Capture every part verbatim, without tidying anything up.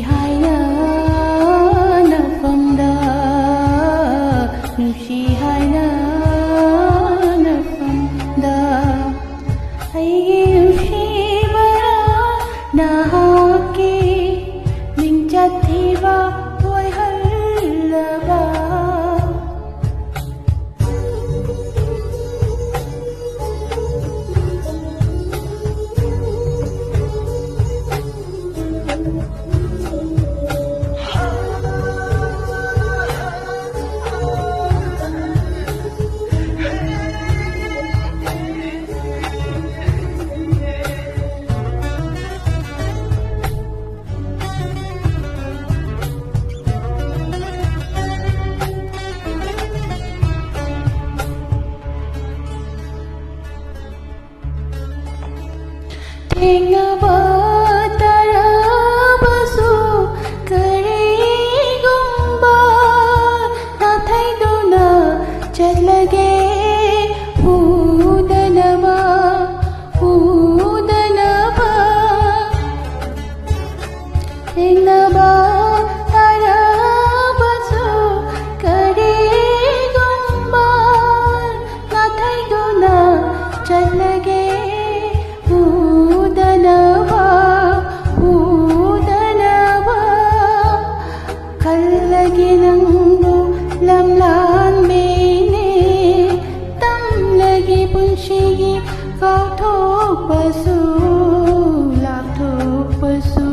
ꯍꯥꯏꯅ ꯅꯐꯝꯗ, ꯅꯨꯡꯁꯤ ꯍꯥꯏꯅ ꯅꯐꯝꯗ, ꯑꯩꯒꯤ ꯅꯨꯡꯁꯤꯕ ꯅꯍꯥꯛꯀꯤ ꯃꯤꯡꯆꯠ ꯊꯤꯕ ꯑꯣꯏꯍꯜꯂꯕ꯫ ꯊꯦꯡꯅꯕ ꯇꯥꯔꯕꯁꯨ ꯀꯔꯤꯒꯨꯝꯕ ꯅꯥꯊꯩꯗꯨꯅ ꯆꯠꯂꯒꯦ ꯎꯗꯅꯕ, ꯎꯗꯅꯕ꯫ ꯊꯦꯡꯅꯕ ꯇꯥꯔꯕꯁꯨ ꯀꯔꯤꯒꯨꯝꯕ ꯅꯥꯊꯩꯗꯨꯅ ꯆꯠꯂꯒꯦ ꯎꯗꯅꯕ, ꯎꯗꯅꯕ꯫ ꯈꯜꯂꯒꯦ ꯅꯪꯕꯨ ꯂꯝꯂꯥꯟꯕꯤꯅꯦ, ꯇꯝꯂꯒꯦ ꯄꯨꯟꯁꯤꯒꯤ ꯀꯥꯎꯊꯣꯛꯄꯁꯨ ꯂꯥꯞꯊꯣꯛꯄꯁꯨ꯫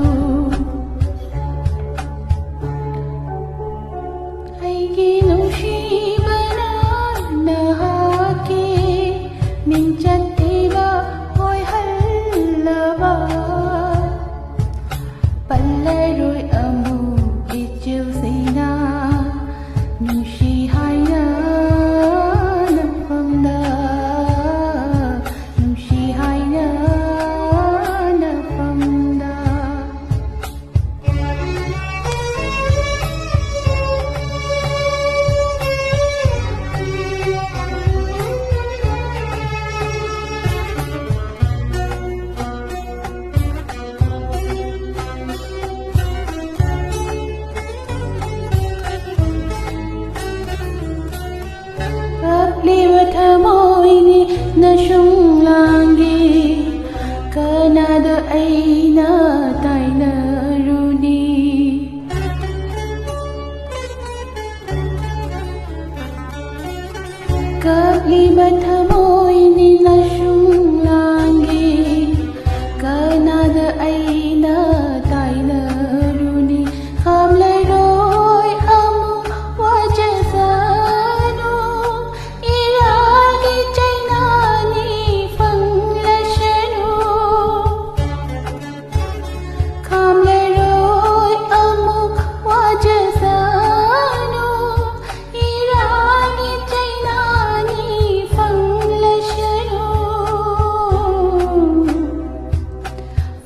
ꯇꯥꯏꯅꯔꯨꯅꯤ꯫ ꯀꯞꯂꯤꯕ ꯊꯃꯣꯏꯅꯤ ꯅꯁꯨꯡ ꯂꯥꯡꯒꯤ, ꯀꯅꯥꯗ ꯑꯩꯅ ꯇꯥꯏꯅꯔꯨꯅꯤ? ꯈꯥꯝꯂꯔꯣꯏ ꯑꯃꯨꯛ ꯋꯥꯖꯁꯅꯨ, ꯏꯔꯥꯒꯤ ꯆꯩꯅꯥꯅꯤ ꯐꯪꯂꯁꯅꯨ꯫ ꯈꯥꯝꯂꯔꯣꯏ ꯑꯃꯨꯛ ꯋꯥꯖꯁꯅꯨ, ꯏꯔꯥꯒꯤ ꯆꯩꯅꯥꯅꯤ ꯐꯪꯂꯁꯅꯨ,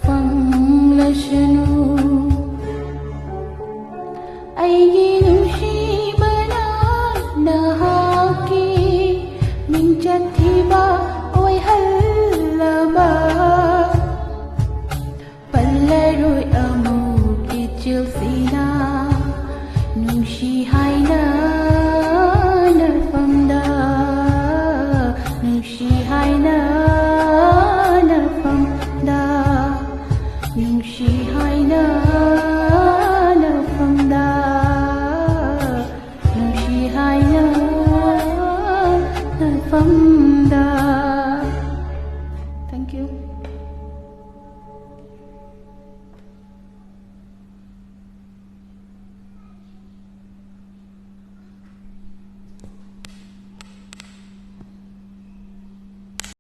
ꯐꯪꯂꯁꯅꯨ꯫ ꯑꯩꯒꯤ ꯅꯨꯡꯁꯤꯕꯅ ꯅꯍꯥꯛꯀꯤ ꯃꯤꯡꯆꯠ ꯊꯤꯕ ꯑꯣꯏꯍꯜꯂꯕ꯫ ꯄꯜꯂꯔꯣꯏ ꯑꯃꯨꯛ ꯏꯆꯤꯜꯁꯤꯅ ꯅꯨꯡꯁꯤ ꯍꯥꯏꯅ ꯅꯔꯐꯝꯗ, ꯅꯨꯡꯁꯤ ꯍꯥꯏꯅ ꯅꯔꯐꯝꯗ, ꯅꯨꯡꯁꯤ ꯍꯥꯏꯅ ꯅꯔꯐꯝꯗ, ꯅꯨꯡꯁꯤ ꯍꯥꯏꯅ ꯅꯔꯐꯝ